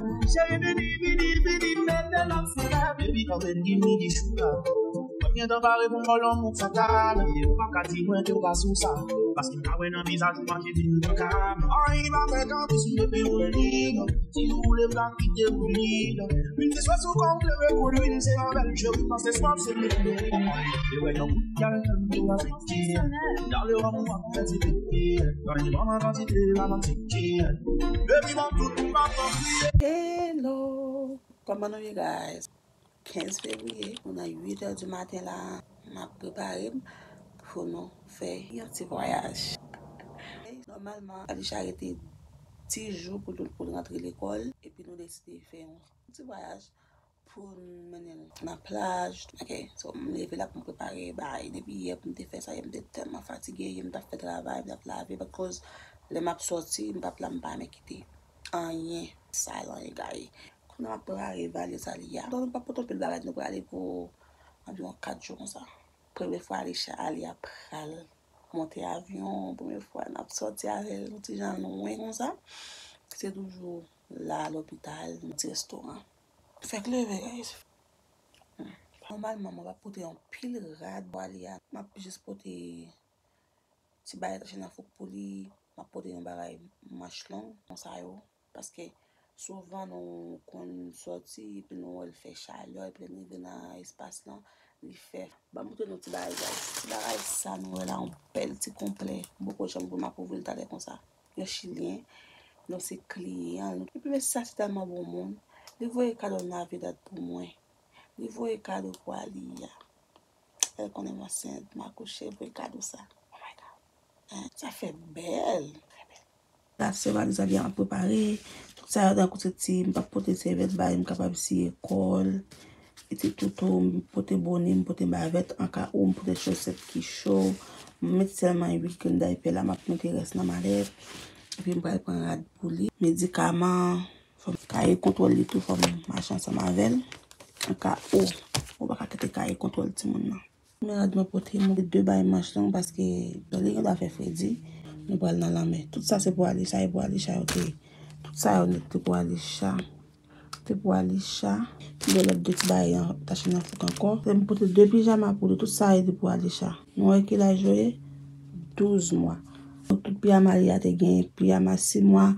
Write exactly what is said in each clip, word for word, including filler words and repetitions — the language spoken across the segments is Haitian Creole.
Cheri, vini, vini, vini, mete lòt sou la. Baby, come and give me the sugar. Mwen gentan pare pou m ba w lanmou fatal. E ou pa ka di mwen ke w pa sou sa. Paske m ka wè nan vizaj ou manke vin pran ka. Anyen pa fèt anplis m depi w li. Si w vle m ka kite w li. Vin se swa sou kò m leve kou lwil se yon bèl cheri. Panse swaf se met meri. E wè yon bout kyal tann tou a fiti. Dale w ap fè ti pipi. Gade manman kantite la manti. Baby, ban tout m ap kriye. Hello! Kòman nou ye, guys? Kenz fevriye, nou nan uit è di maten la, m ap prepare m pou nou fè yon ti vwayaj. Nòmalman, Alisha rete dis jou pou l, pou l rantre lekòl, epi nou deside fè yon ti vwayaj pou n mennen l nan plaj. Ok, so m leve la pou m prepare bagay. Depi yè pou m te fè sa, yè m te tèlman fatige, yè m t ap fè travay, m t ap lave, but cause lè m ap sòti, m p ap la, m pa renmen kite anyen sal, anyen gaye. Kounye a m ap prepare valiz Aliya. Donk, nou p ap pote anpil bagay, nou prale pou anviwon kat jou konsa. Premye fwa Alisha, Aliya pral monte avyon, premye fwa n ap sòti avè l, yon ti jan lwen konsa. Se toujou la, lopital, yon ti restoran. Fèk leve, guys. Nòmalman, mwen p ap pote yon pil rad pou Aliya. M ap jis pote ti bagay tache nan fouk pou li. M ap pote yon bagay manch long, konsa yo. Paske souvan nou konn sòti, epi nou wè l fè chalè, epi lè n rive nan espas lan, li fè. Ban m montre nou ti bagay sa. Ti bagay sa nou wè la, yon bèl ti konplè. M poko janm pou m ap ouvri l talè konsa. Yon chilyen, nou se kliyan l. Epi mesye sa se tèlman bon moun. Li voye kado Navidad pou mwen. Li voye kado pou Aliya. Èl konnen m ansent, m akouche, voye kado sa. Oh my God. Hein, sa fè bèl. Sa se valiz Aliya m ap prepare. Tout sa yo tankou se ti, m p ap pote sèvyèt bay, m kapab siye kò l. E ti toutou, m pote bone, m pote bavèt, an ka ou, m pote chosèt ki cho. M met sèlman uit grenn daypè la, m ap mete rès nan malèt. Epi m pral pran rad pou li. Medikaman, fò m kaye kontwòl li tou, fò m mache ansanm avè l. An ka ou, ou pa ka kite kaye kontwòl timoun nan. Men rad mwen pote, mwen pote de bay manch long paske jan li gen dwa fè fredi, nou pral nan lanmè. Tout sa se pou Alisha, e pou Alisha yo te ye. Tout sa yo nèt te pou Alisha. Te pou Alisha. Gen lòt de ti bagay an tache nan fouk ankò. Se m pote de pijama pou li. Tout sa yo te pou Alisha. Nou wè ki laj yo ye? Douz mwa. Donk, tout pijama li a te gen pijama sis mwa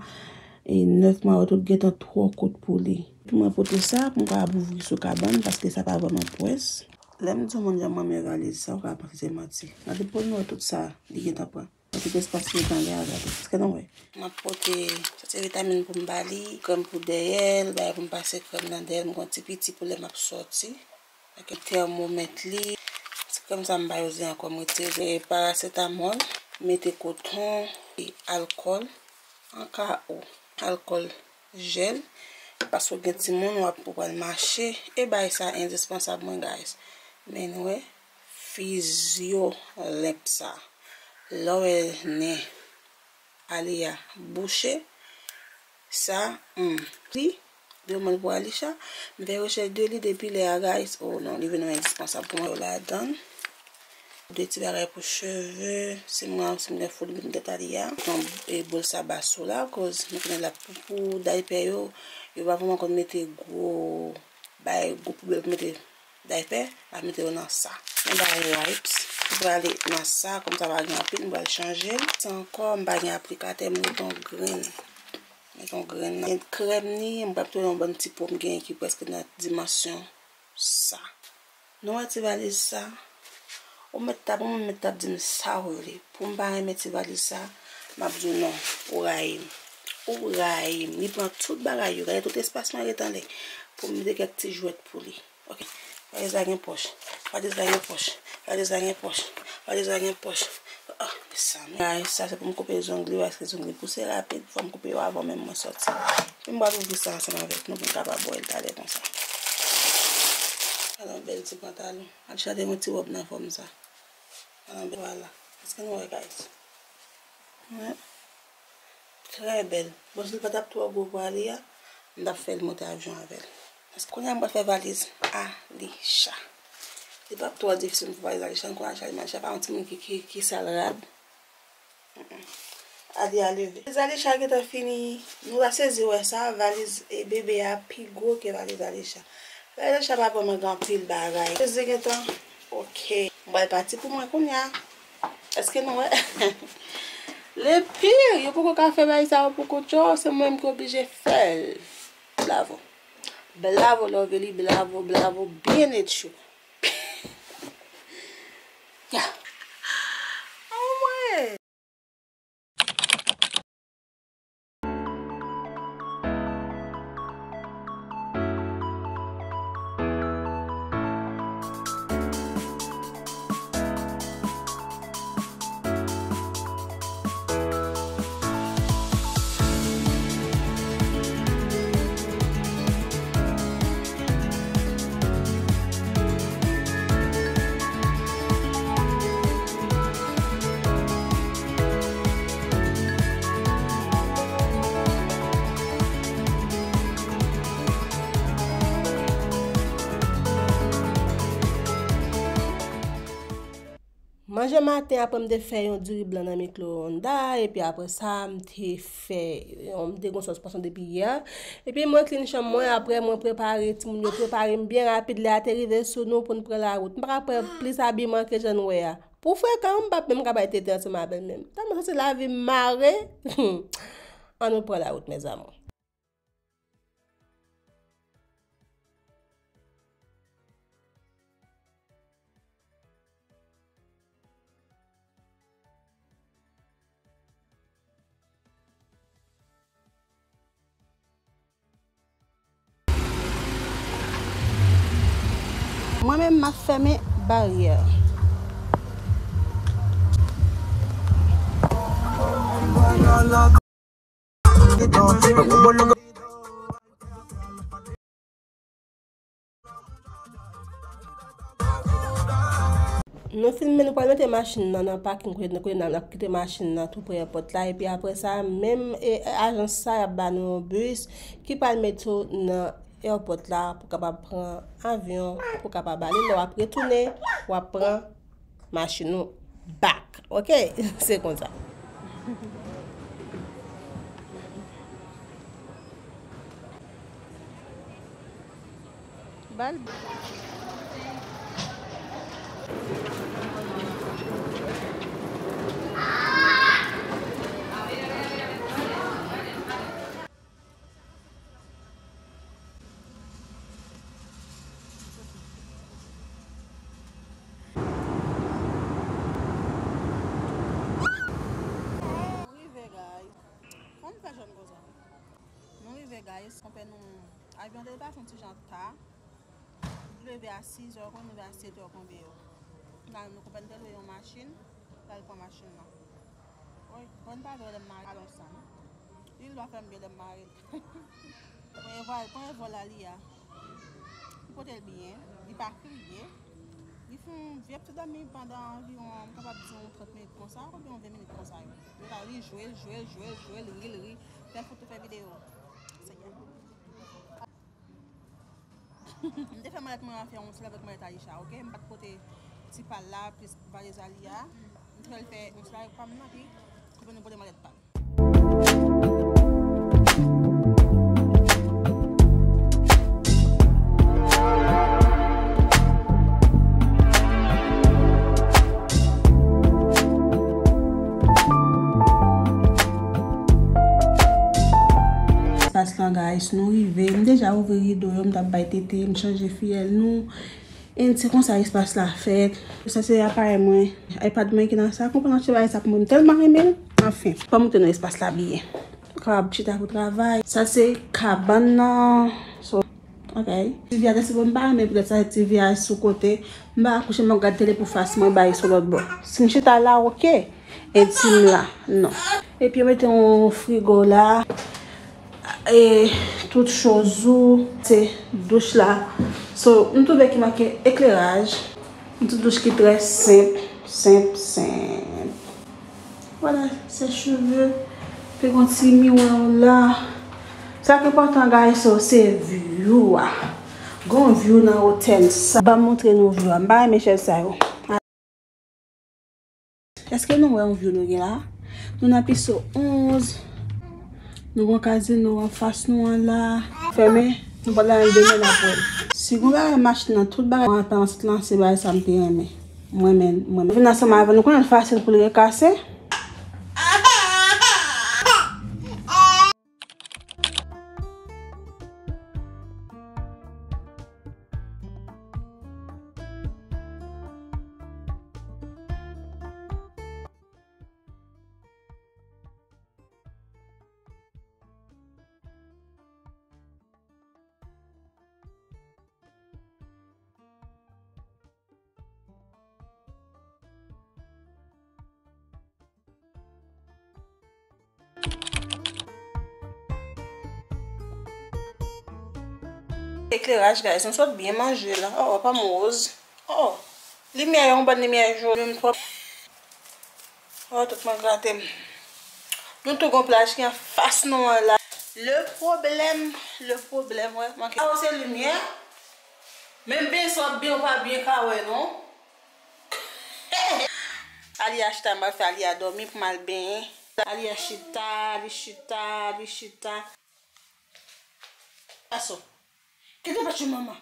e nèf mwa yo tout gentan twò kout pou li. Pou mwen pote sa, pou m kapab ouvri sou kabann, paske sa pa vrèman pwès. Lè m di yon moun jan m renmen valiz sa, ou ka panse se manti. Gade pou nou wè tout sa li gentan pran. Tout espas li gentan gade. Èske nou wè? M ap pote sa se vitamin pou m ba li, krèm pou dèyè l, bagay pou m pase krèm nan dèyè l, m gon ti piti pou lè m ap sòti. Ak tèmomèt li, ti krèm sa m pa uze ankò, m retire parasetamòl, mete koton, e alkòl, an ka ou, alkòl jèl, paske w gen timoun, w ap, ou pral mache, e bagay sa endispansab mwen, guys. Men nou wè, fizyo lenp sa. Lè w wè nen Aliya bouche, sa, hmm, li, de mwen pou Alisha, m fè rechèch de li depi lè a, guys. Oh non, li vin yon endispansab pou mwen, yo ladan. De ti bagay pou cheve, si m, si m gen fou, m met tèt Aliya. Yon, e, bòl sa ba sou la, koz nou konnen l ap poupou, daypè yo, yo pa vrèman konn mete gwo, bay gwo poubèl pou mete daypè, m ap mete yo nan sa. Mwen ba wipes, m prale nan sa, kòm sa pa gen anpil, m pral chanje l. Sa ankò, m pa gen aplikatè, m met yon grenn. Met yon grenn nan. Gen krèm ni, m pral tou yon bann ti po m gen ki prèske nan dimansyon sa. Nou wè ti valiz sa? Ou mèt t ap, ou mèt t ap di m sa w vle. Pou m pa renmen ti valiz sa, m ap di w non, ou rayi m. Ou rayi m. Li pran tout bagay yo. Gade tout espas mwen ret anlè. Pou m mete kèk ti jwèt pou li. Ok. Valiz la gen pòch. Valiz la gen pòch. Valiz la gen pòch. Valiz la gen pòch. Oh, mezanmi. Guys, sa se pou m koupe zong li, paske zong li pouse rapid. Fò m koupe yo avan menm mwen sòti. Men m pral ouvri sa ansanm avèk nou pou m kapab wè l talè konsa. Gade yon bèl ti pantalon. Al chante yon ti wòb nan fòm sa. Gade yon bèl, vwala. Èske nou wè, guys? Wè. Trè bèl. Bon, si l pa t ap twò gwo pou Aliya, m t ap fè l monte avyon avè l. Paske kounye a m pral fè valiz Alisha. Li p ap twò difisil pou valiz Alisha, m konn Alisha, men Alisha pa yon timoun ki, ki, ki sal rad. Mm, mm. Alia leve. Valiz Alisha gentan fini. Nou ta sezi wè sa, valiz e bebe a pi gwo ke valiz Alisha. Valiz Alisha pa vrèman gen anpil bagay. Sezi gentan. Ok. Mwen pral pati pou mwen kounye a. Èske nou wè? Le pire, yo poko ka fè bagay sa yo pou kont yo, se mwen menm ki oblije fè l. Bravo. Bravo, Lovely, bravo, bravo, bien hecho. Ya. Anmwey. Manje maten, apre m te fè yon diri blan nan mikwo-onn, epi apre sa, m te fè, m te gon sòs pwason depi yè. Epi mwen clean chanm mwen, apre mwen prepare timoun yo, prepare m byen rapid, lè a te rive sou nou pou n pran lawout. M pa ka pran plis abiman ke jan n wè a. Pou frekan, m p ap menm ka bay tete ansanm avè l menm. Tèlman santi lavi m mare. Ann nou pran lawout, mes amours. Mwen menm, m ap fèmen baryè. Nou fin, men nou pral mete machin nan nan pakin kote, kote n ap kite machin nan tou pre èpòt la, epi apre sa, menm, e, ajans sa, y ap ba nou yon bis ki pral mete w nan èpòt la pou kapab pran avyon, pou kapab ale. Lè w ap retounen, w ap pran machin ou back. Ok? Se konsa. Bal. Nou rive, guys. Kòman fè jòn konsa? Nou rive, guys. Konpè nou, avyon te pase yon ti jan ta. Nou leve a sis è, konn nou leve a sèt è konbyen yo. Nan, nou konpè nou te lwe yon machin, l al pran machin nan. Wi, konn pa vle lè m mare alon sa, non. Li lwa fè m byen lè m mare. Premye vòl, premye vòl a li a. Li pote l byen, li pa kriye. Li fè yon vye ti dòmi pandan anviwon, m kapab di yon trant minit konsa, oubyen yon ven minit konsa yo. Li la, li jwe, l jwe, l jwe, l jwe, l ri, l ri. Fè foto, fè videyo. Senyè. M te fè malèt mwen an fè yon sèl avèk malèt Aisha, ok? M pa t pote ti pa l la, plis valiz a li a. M te fè l fè yon sèl avèk pa m nan, pi, pou nou pote malèt pa l. Espas lan, guys, nou rive. M deja ouvri rido yo, m t ap bay tete, m chanje fiyèl nou. And se konsa espas la fèt. Sa se aparèy mwen. iPad mwen ki nan sa. Konprann yon ti bagay sa pou mwen. M tèlman renmen l. Anfen, fò m montre nou espas la byen. Kapab chita pou travay. Sa se kabann nan. So, ok. Ti vyaj la se bon, m pa renmen poutèt sa, ti vyaj sou kote. M pa ka kouche, m ap gad tele pou fas mwen bay sou lòt bò. Si m chita la, ok. Entim la, non. Epi yo mete yon frigo la. E tout choz ou, se douch la. So, m twouve ki manke ekleraj. Yon ti douch ki trè senp, senp, senp. Vwala, sèch cheve. Epi gon ti miwa la. Sa k enpòtan, guys, so, se view a. Gon view nan otèl sa. Ban m montre nou view a. M pa renmen chèz sa yo. Èske nou wè yon view nou gen la? Nou nan Piso onz. Nou gen kazino anfas nou an la. Fèmen. Nou pral al demen apre. Si gon bagay mache nan tout bagay, mwen panse lan se bagay sa m te renmen. Mwen menm, mwen menm. Vin ansanm avè nou, konnen l fasil pou l rekase. Ekleraj, guys, nou sot byen manje la. Oh, pa m woz. Oh, limyè yo, yon bòn limyè jòn, menm twòp. Oh, tout mwen grate m. Nou tou gon plaj ki anfas nou an la. Le pwoblèm, le pwoblèm, wè, manke. Ah, se limyè. Menm byen sot byen, ou pa byen ka wè, non. Aliya chita, m pral fè Aliya dòmi pou m al benyen. Aliya chita, li chita, li chita. Aso. Kite pati manman.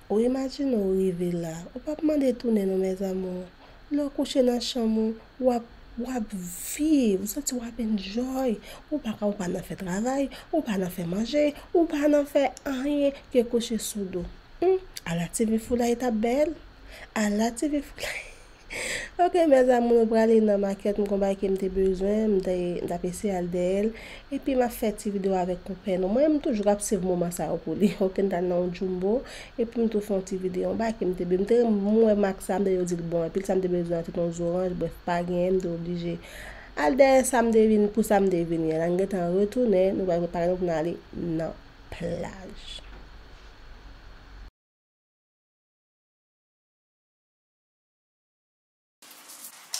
Ou imajine w rive la, ou p ap mande tounen non, mes amours. Lè w kouche nan chanm ou, w ap, w ap viv, ou santi w ap enjoy. Ou pa ka, ou pa nan fè travay, ou pa nan fè manje, ou pa nan fè anyen ke kouche sou do. Hmm, ala T V Foulay t ap bèl. Ala T V Foulay. Ok, mes amours, nou prale nan makèt, m gon bagay ke m te bezwen, m te, m t ap eseye al dèyè l. Epi m ap fè ti videyo avèk konpè nou. Mwen, m toujou ap save moman sa yo pou li. Ok, m t al nan yon Jumbo, epi m tou fè yon ti videyo, yon bagay ke m te be-, m te, m wè mak sa, m te yo di l bon anpil, sa m te bezwen an, te yon zoranj, brèf, pa genyen, m te oblije al dèyè sa m te vin, pou sa m te vini an. La, n gentan retounen, nou pral prepare nou pou n ale nan plaj.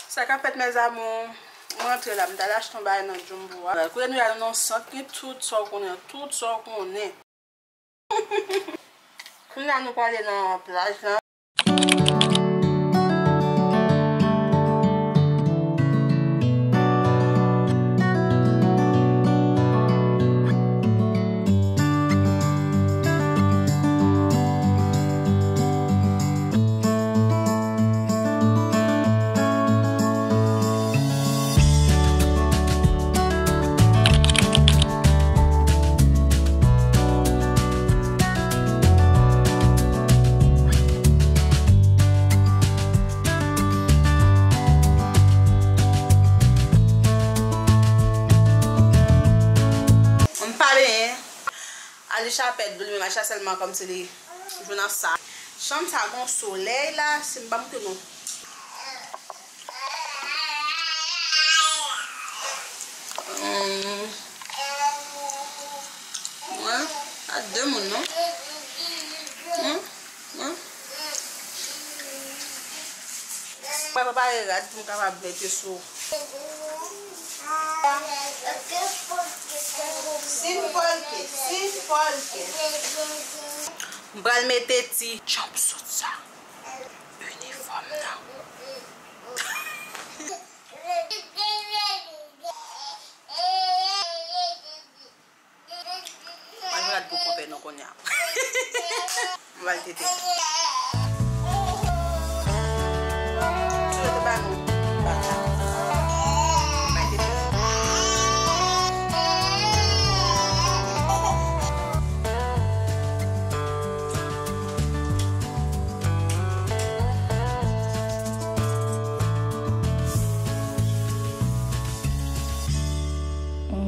Sa k ap fèt, mes amours? Mwen antre la, m t al achte yon bagay nan Jumbo a. Kounye a nou la, nou nan sant, gen tout sa w konnen, tout sa w konnen. Kounye a nou prale nan plaj la. M pa benyen. Alisha pèdi l, men Alisha sèlman kòmsi li jwenn nan sa. Chanm sa gon solèy la, si m pa montre nou. Hmm. Mwen, a de moun, non? Hmm? Hmm? Mwen prepare rad pou m kapab mete sou. Sin fòlke, sin fòlke. M pral mete ti jumpsuit sa. Inifòm nan. Mwen al pou konpè nou kounye a. Mwen al tete. Sou yo te ba nou baka. Mwen al tete.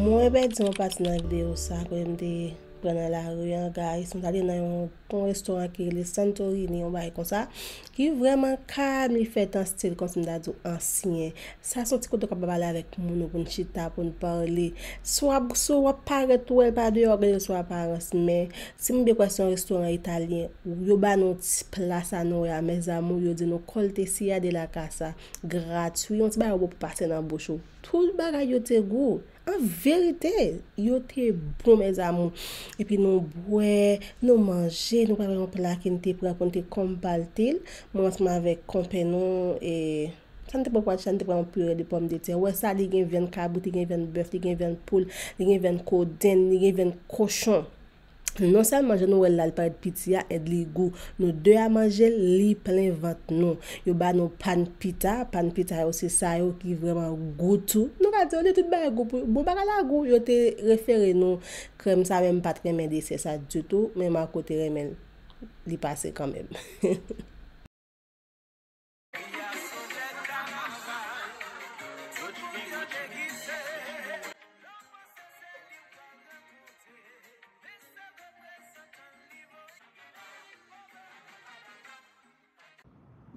Mwen pèdi yon pati nan videyo sa, kote m te pran nan lari an, guys. Nou t ale nan yon, yon restoran ki rele Santorini, yon bagay konsa, ki vrèman kalm, li fèt an stil, kòmsi m ta di w, ansyen. Sa se yon ti kote w ka pale avèk moun ou pou n chita, pou n pale. Si w ap, si w ap parèt ou wè l pa deyò, w ap gade l sou aparans, men si m byen kwè se yon restoran italyen, yo ba nou ti pla sa nou wè a, mes amours, yo di nou kolte sia de la casa, gratui, yon ti bagay ou pou pase nan bouch ou. Tout bagay yo te gou. An verite, yo te bon, mes amours. Epi nou bwè, nou manje, nou pral wè yon pla ke n te pran pou n te konpalte l. Mwen ansanm avèk konpè nou, e, sa n te pran pou al chita, n te pran yon pire de pòmdetè. Ou wè sa, li gen vyann kabrit, li gen vyann bèf, li gen vyann poul, li gen vyann kodenn, li gen vyann kochon. Non sèlman jan nou wè l la, li parèt piti a, èd li gou. Nou de a manje l, li plen vant nou. Yo ba nou pan pita, pan pita yo se sa yo ki vrèman gou tou. Nou ka di yo, li tout bagay gou pou, bon, bagay la gou, yo te refere nou krèm sa, men m pa t renmen desè sa ditou, men Marco te renmen l, li pase kanmenm.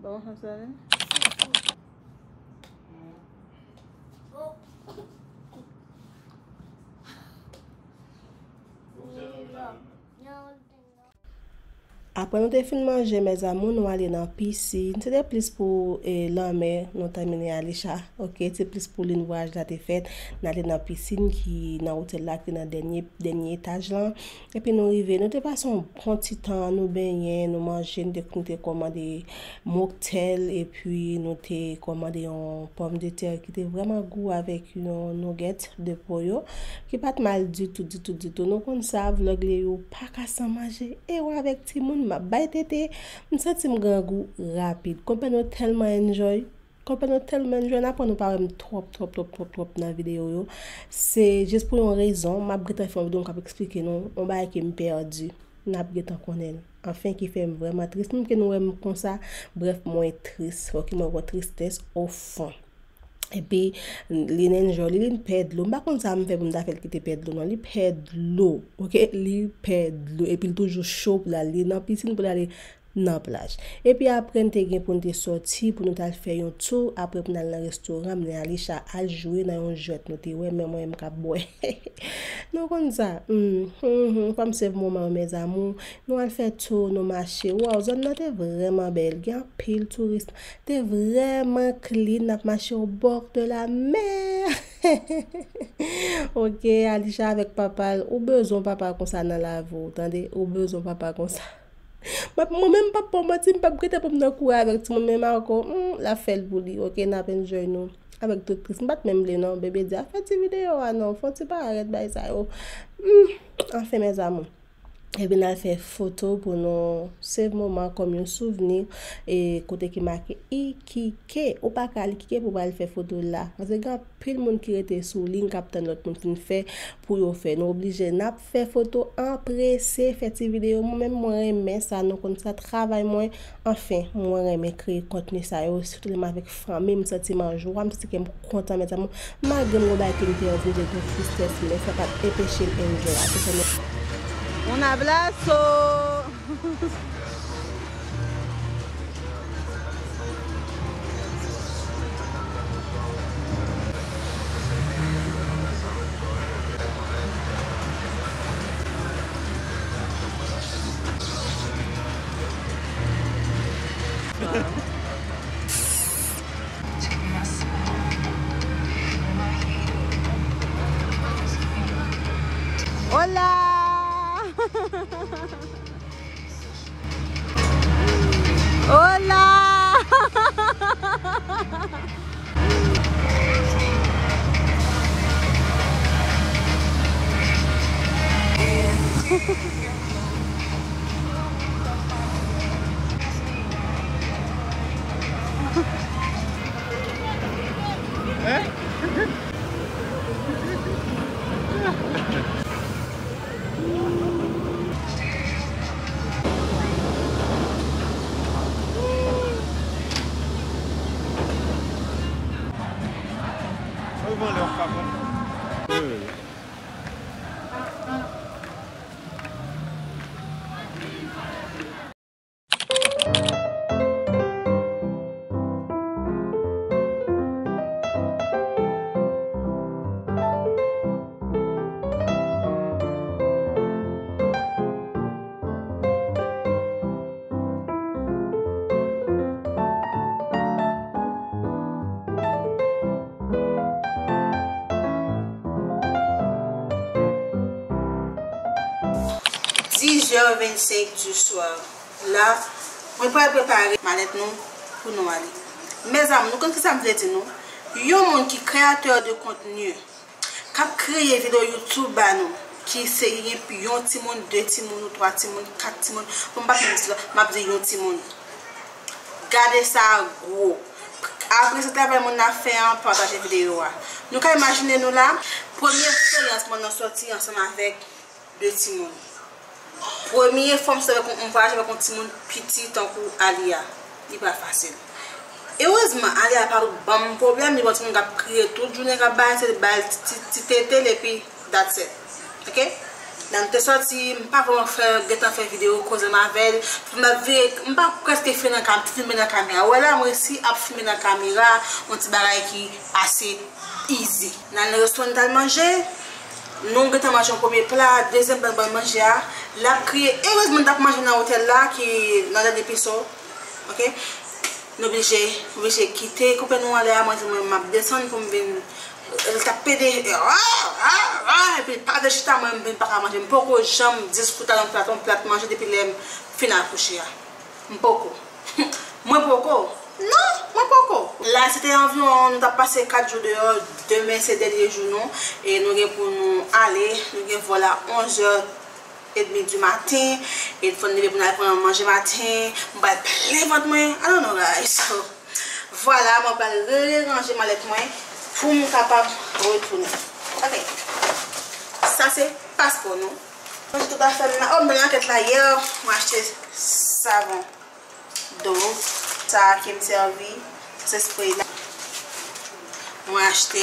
Bon, sa se ale? Apre nou te fin manje, mes amours, nou ale nan pisin. Se te plis pou, e, lanmè, nou te mennen Alisha. Ok, se plis pou li, vwayaj la te fèt. N ale nan pisin ki nan otèl la, ki nan dènye, dènye etaj lan. Epi nou rive, nou te pase yon bon ti tan, nou benyen, nou manje, nou te, nou te kòmande moktèl, epi nou te kòmande yon pòmdetè ki te vrèman gou avèk yon nugget de pollo, ki pa t mal ditou, ditou, ditou. Nou konn sa, vlog li yo pa ka san manje. E w avèk timoun, m ap bay tete, m santi m grangou rapid. Konpè nou tèlman enjoy. Konpè nou tèlman enjoy, n aprann nou pa wè m twòp, twòp, twòp, twòp, twòp nan videyo yo. Se jis pou yon rezon, m ap gentan fè yon videyo m k ap eksplike nou yon bagay ke m pèdi. N ap gentan konnen l. Anfen, ki fè m vrèman tris. Menm ke nou wè m konsa, brèf, mwen tris. Ok, mwen gen tristès o fon. Epi, li nan jòli, li pè dlo. M pa konn sa m fè pou m ta fè l kite pè dlo, non. Li pè dlo, ok? Li pè dlo. Epi, l toujou cho pou l ale nan pisin, pou l ale nan plaj. Epi apre, n te gen pou n te sòti, pou nou t al fè yon tou, apre pou n al nan restoran, mennen Alisha al jwe nan yon jwèt nou te wè, men mwen menm k ap bwè. Nou konn sa. Hmm, hmm, hmm. Fò m save moman yo, mes amours. Nou al fè tou, nou mache. Waw, zòn nan te vrèman bèl. Gen anpil touris. Te vrèman clean. N ap mache au bord de la mer. Ok, Alisha avèk papa l. Ou bezwen papa konsa nan lavi w, tande? Ou bezwen papa konsa. Mwen menm, m p ap ba w manti, m p ap gentan pou m nan kouri avèk timoun, men Marco, hmm, l ap fè l pou li, ok, n ap enjoy nou avèk tout tris. M pa t menm vle non, bebe di a fè ti videyo a non, fè yon ti parèt bay sa yo. Hmm, anfen, mes amours. Epi n al fè foto pou nou save moman kòm yon souvni, e kote ki make Iquique. Ou pa ka al Iquique pou w al fè foto la. Paske gen anpil moun ki rete sou liy k ap tann lòt moun fin fè pou yo fè. Nou oblije n ap fè foto anprese, fè ti videyo. Mwen menm, mwen renmen sa, nou konn sa, travay mwen. Anfen, mwen renmen kreye kontni sa yo, sitou lè m avèk fanmi m, m santi m an jwa, m santi kè m kontan, mes amours. Malgre m gen bagay ke m pèdi, m te gen tristès, men sa pa t enpeche m enjoy. Ate fè mwen. Un abrazo! Hola! Hola! Dix heures vingt-cinq du soir. La, mwen pral prepare malèt nou pou nou ale. Mezanmi, nou konn kisa m vle di nou? Yon moun ki kreyatè de kontni, k ap kreye videyo YouTube ba nou, ki se yon timoun, de timoun ou twa timoun, kat timoun, bon, m pa konn si m ap di yon timoun. Gade sa gwo. Apresè travay moun nan ap fè an, pataje videyo a. Nou ka imajine nou la, premye eksperyans mwen nan sòti ansanm avèk de timoun. Premye fwa m sòti avèk yon, yon vwayaj avèk yon timoun piti tankou Alia. Li pa fasil. Erezman, Alia pa banm pwoblèm, li pa yon timoun k ap kriye tout jounen, k ap bay, se bay ti, ti, ti tete l, epi that's it. Ok? Lè m te sòti, m pa vrèman fè, gentan fè videyo koze m avè l. M ap vire, m pa prèske fè nan kam-, filme nan kamera. Ou wè la, m resi ap filme nan kamera, yon ti bagay ki ase easy. N al nan restoran, n t al manje. Nou gentan manje yon premye pla, dezyèm pla n pral manje a. L ap kriye. Erezman, n t ap manje nan otèl la, ki nan Dènye Piso. Ok? Nou oblije, oblije kite koupe nou anlè a. Mwen di mwen, m ap desann pou m vin. L t ap pede. Ah, ah, ah, epi l pa vle chita, mwen, m vin pa ka manje. M poko janm dis kou ta nan plat, yon plat manje depi lè m fin akouche a. M poko. Mwen poko. Non, mwen poko. La, se te anviwon, nou t ap pase kat jou deyò. Demen, se dènye jou nou. E nou gen pou nou ale. Nou gen vòl a onz è edmi di maten. E fò n leve pou n al pran manje maten. M pral plen vant mwen. I don't know, guys. So, vwala, mwen pral reranje malèt mwen pou m kapab retounen. Ok. Sa se paspò nou. Mwen tout afè m nan. Oh, m te nan makèt la yè. Mwen achte savon. Dove, sa a ki m sèvi, se spray la. Mwen achte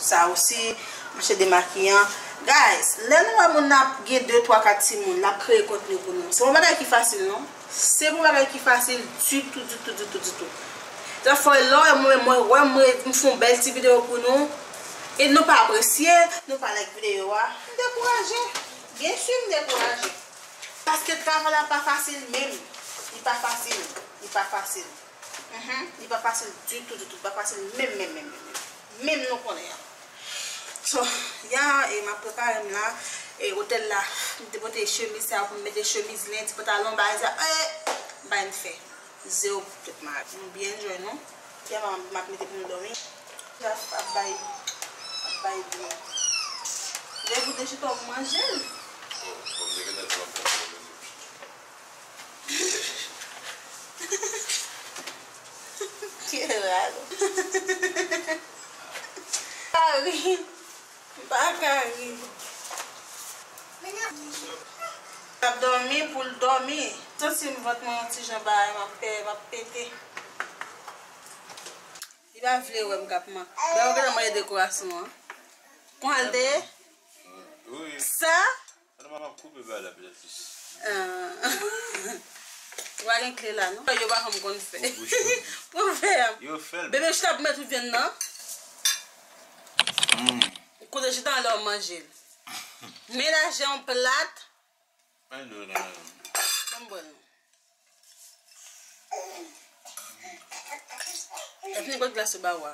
sa osi, mwen achte demakiyan. Guys, lè nou wè moun nan ap gen de, twa, kat timoun, l ap kreye kontni pou nou. Se yon bagay ki fasil, non. Se yon bagay ki fasil ditou, ditou, ditou, ditou. Sa fè lè w wè mwen, mwen, wè mwen, m fè yon bèl ti videyo pou nou, e nou pa apresye, nou pa like videyo a, m dekouraje. Byen si m dekouraje. Paske travay la pa fasil menm. Li pa fasil. Li pa fasil. Mhm. Li pa fasil ditou, ditou. Li pa fasil menm, menm, menm, menm, menm. Menm nou konnen an. So, ya, e m ap prepare m la. E otèl la, m te pote chemiz sa pou m mete chemiz, lendi, pantalon, bagay sa. E, bagay m fè. Zewo pou tout mari. Nou byen enjoy nou. Kè m ap mete pou nou dòmi. Ap bay, ap bay dlo. Lè goute chita w manje l. Bon, bon, m te gentan di w ap fè pwoblèm. Kè ralo. Pa ri. M pa ka ri. L ap dòmi pou l dòmi. Santi m vant mwen yon ti jan bagay, m ap pè, m ap pete. Li pa vle wè m k ap man. Dayè, w gentan manje dekorasyon an. Konsa l te ye? Wi. Sa? Sa m ap koupe bagay la petèt plis. Ah. Ou pa gen kle la, non? Yo pa janm konn fè. Pou bouch mwen. Pou fè. Yo fè l. Bebe, chita pou mèt ou vyann nan. Mm. Kote chita anlè w manje l. Menaje yon plat. Ban m dlo la. Ban m bwè l non. Epi nenpòt glas yo ba w a.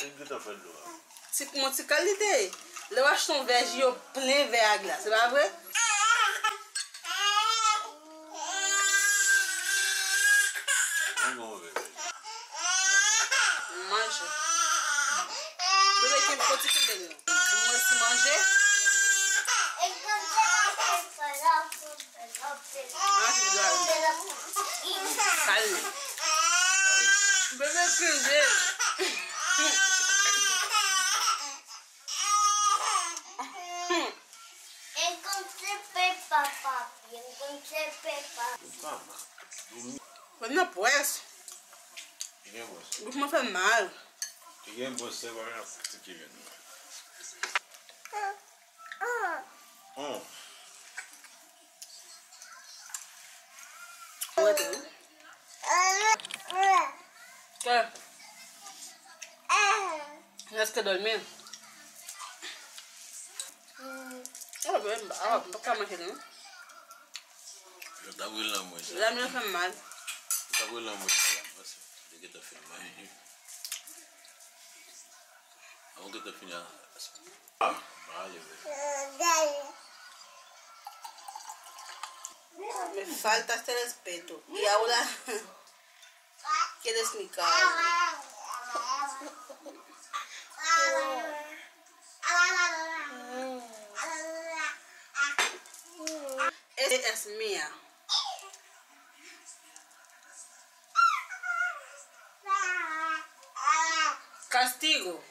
Epi gentan fè dlo a. Ti, yon ti kal li te ye. Lè w achte yon vè ji, yo plen vè a glas, se pa vre? Mwen gen yon vè vè ji. Manje. Bebe, kenbe, fò ti kenbe l non. Pou mwen si manje. Manje dwa l. Kalme. Bebe kriye. Enkontre pepa, papi, enkontre pepa. Mwen nan pwès. Li gen pwès. Bouch mwen fè mal. Li gen pwès, se pa nan kritike vin. Hum. Mwen tou. Kè. Èske dòmi? Oh, ben, ah, m pa ka manje non. Yo ta bril nan mwen sa. Zam yo fè m mal. Yo ta bril nan mwen sa la. Mwen se, yo gentan fin manje. Avan gentan fini a. Ah, m pa ale vre. Falta de respeto. Y ahora, ¿quieres mi carne? Esa es mía. Castigo.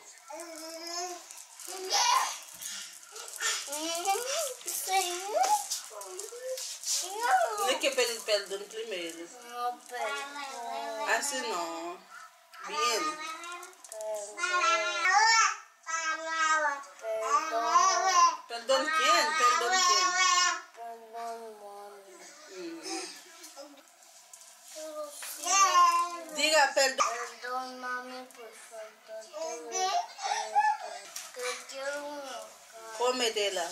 No hay que pedir perdón primero. Así no. Bien. ¿Perdón quién? ¿Perdón quién? Mm. Diga perdón. Perdón, mami, por favor. Te quiero mucho. Cómetela.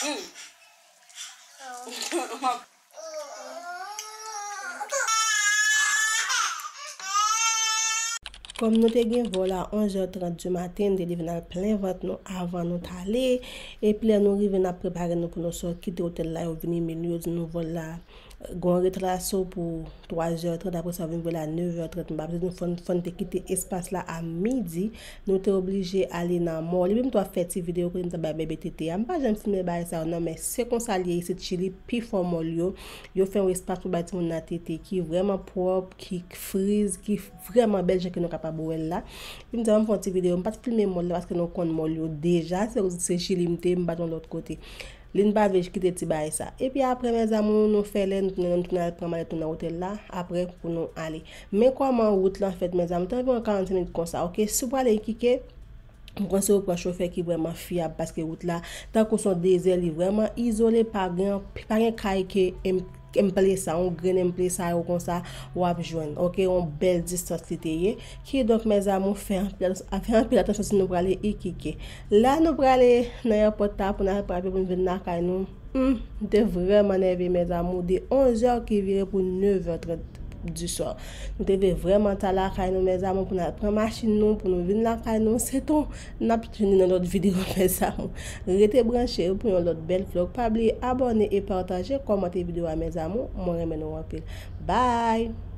Mm. Kòm nou te gen vòl a onz è trant di maten, m te leve n al plen vant nou avan nou t ale. Epi lè nou rive, n ap prepare nou pou nou sot kite otèl la, yo vini men nou, yo di nou vòl la gen yon retraso pou twa è trant, apre sa, yo vin voye l a nèf è trant. M pa bliye di nou fò n, fò n te kite espas la a midi. Nou te oblije ale nan mò. Li menm tou ap fè ti videyo kote m t ap bay bebe tete a. M pa janm filme bagay sa yo non, men se konsa l ye isit Chili, pifò mò l yo. Yo fè yon espas pou bay timoun nan tete ki vrèman pwòp, ki friz, ki vrèman bèl jan ke nou kapab wè l la. Epi m di, "Ban m fè yon ti videyo." M pa t filme mò l la paske nou konn mò l yo deja. Se, se Chili m te, m pa t yon lòt kote. Li n pa vle kite ti bagay sa. Epi apre, mes amours, nou fè lè, nou tounen, nou tounen al pran malèt nou nan otèl la, apre pou nou ale. Men kòman wout lan fèt, mes amours, te anviwon karannsenk minit konsa, oke? Si w prale Iquique, m konseye w pran chofè ki vrèman fyab, paske wout la, tankou se yon dezè, li vrèman izole, pa gen, pa gen kay ke M-, M P S A, yon grenn M P S A yo konsa, w ap jwenn, oke? Yon bèl distans li te ye. Kidonk, mes amours, fè anpil, fè anpil atansyon si nou prale Iquique. La nou prale nan èpòt la pou n al pran avyon pou n vin lakay nou. Hmm, m te vrèman nève, mes amours, de onz è ki vire pou nèf è trant du soir. Nou te leve vrèman ta lakay nou, mes amours, pou n al pran machin nou, pou nou vin lakay nou. Se tou, n ap vini nan lòt videyo, mes amours. Rete branche pou yon lòt bèl vlog. Pa bliye abòne e pataje, kòmante videyo a, mes amours. Mwen renmen nou anpil. Bye!